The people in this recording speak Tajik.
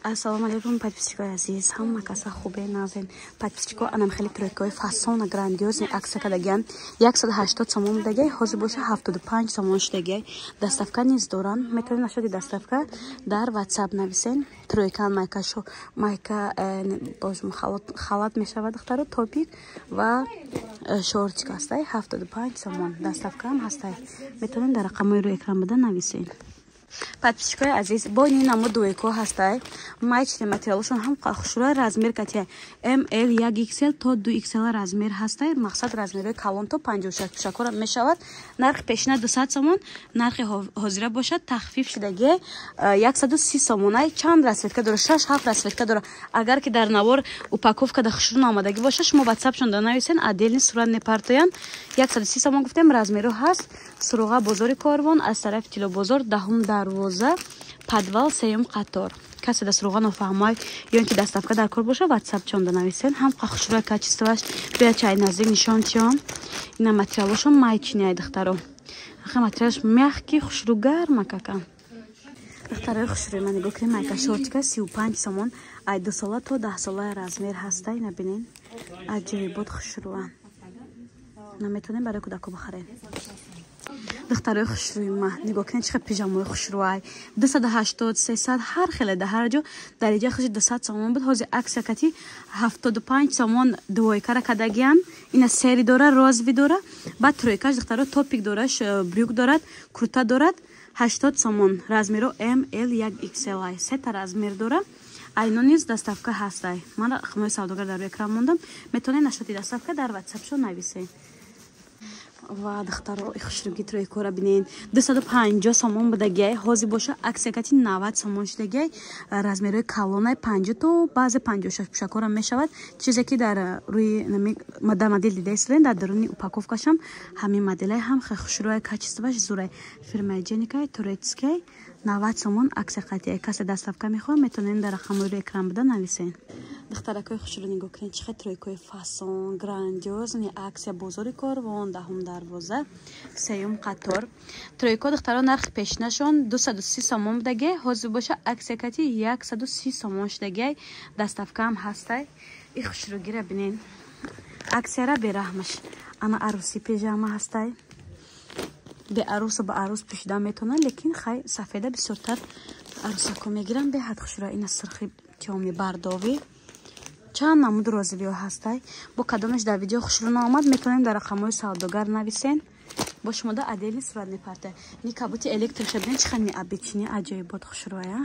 Ассалому алайкум, подписчикои азиз, ҳама каса хубе, назен. Подписчико, анам хеле тройкаҳои фасона, грандиозный акция кардагиян. 180 сомон будагиай, ҳозир боша 75 сомон шудагиай. Доставка низ доранд. Метавонед нашоди доставка дар WhatsApp нависен. Тройка, майка, шо, майка, божмо, халат мешавад, духтаро, топик ва шортик ҳастай, 75 сомон. Доставкаам ҳастай. Метавонед дар рақамҳои рӯи экран буда нависен. Подписчикои азиз, бо ин намо дуэко ҳастай, маечный материалошон ҳам хушрӯя, размер катия ML, 1 XL то 2 XL размер ҳастай. Мақсад, размерҳои калон то 56 пушакора мешавад. Нархи пешина 200 сомон, нархи ҳозира бошад тахфиф шудагие 130 сомонай. Чанд расцветка дора? Шаш, ҳафт расцветка дора. Агар ки дар навор упаковка да хушрӯ наомадагӣ бошад, шумо ватсапшон да нависен, отдельный сурат мепартоянд. 130 сомон гуфтем, размерҳо ҳаст. Суроға: бозори Корвон, аз тарафи Тилобозор, даҳум дарвоза, подвал, сеюм қатор. Касе да суроға нофаҳмай ё ин ки доставка дар кор боша, ватсап чонда нависен. Ҳам хушрӯя, качествоаш бия чай наздик нишон тиём. Ина материалошон маечный, духтаро, аха, материалаш мягкий, хушрӯ, гарма кака. Духтарои хушрӯи ман, нигоҳ кунед, майка шортика 35 сомон, ай 2 сола то 10 сола размер ҳаста. Ина бинен, аҷоибот хушрӯа, наметонем барои кӯдако бихарем. Духтарои хушрӯи ма, нигоҳ кунед, чӣ хел пижамои хушрӯай: 280, 300, ҳар хеле да ҳар ҷо. Дар иҷа хуши 200 сомон буд, ҳозир акция кати 75 сомон двойкара кардагиян. Ина серый дора, розовый дора, баъд тройкаш, духтаро, топик дора, брюк дорад, курта дорад, 80 сомон. Размеро М, Л, 1 XL, сета размер дора. Айно низ доставка ҳастай. Ман рақамҳои савдогар дар рӯи экран мондам, метавонед нашоти доставка дар ватсапшо нависед. Ва духтаро хушрӯги тройкора бинен, 250 сомон будагиай, ҳозир боша акция кати 90 сомон шудагиай. Размерҳои калонай, 50 то баъзе 56 пушакора мешавад. Чизе ки дар рӯи дар модел дида истодем, дар даруни упаковкашам ҳамин моделай. Ҳам хушрӯай, качествоаш зурай. Фирмаи Ҷеникай, турецкий, 90 сомон акция қатиай. Касе доставка мехоҳад, метавонед дар рақамҳои рӯи экран буда нависен. Духтаракои хушрӯ, нигоҳ кунед, чӣ хел тройкои фасон, грандиозный акция. Бозори Корвон, даҳум дарвоза, сеюм қатор. Тройко, духтаро, нархи пешинашон 230 сомон будагиай, ҳозир боша акция кати 130 сомон шудагиай. Доставкаам ҳастай. И хушрӯгира бинен, акцияра бераҳмаш. Ана арӯсӣ пижама ҳастай, беарӯсу ба арӯс пӯшида метавонад, лекин хай, сафеда бисёртар арӯсако мегиранд. Беҳад хушрӯ. Ина сирхи тёмный, бардовӣ, чанд намуд розовиҳо ҳастай. Бо кадомеш дар видео хушрӯ наомад, метавонем дар рақамҳои савдогар нависен, бо шумода отдельный сурат мепарта. Ни кабути электроша бинен, чӣ хел необычный, аҷоибот, хушрӯя.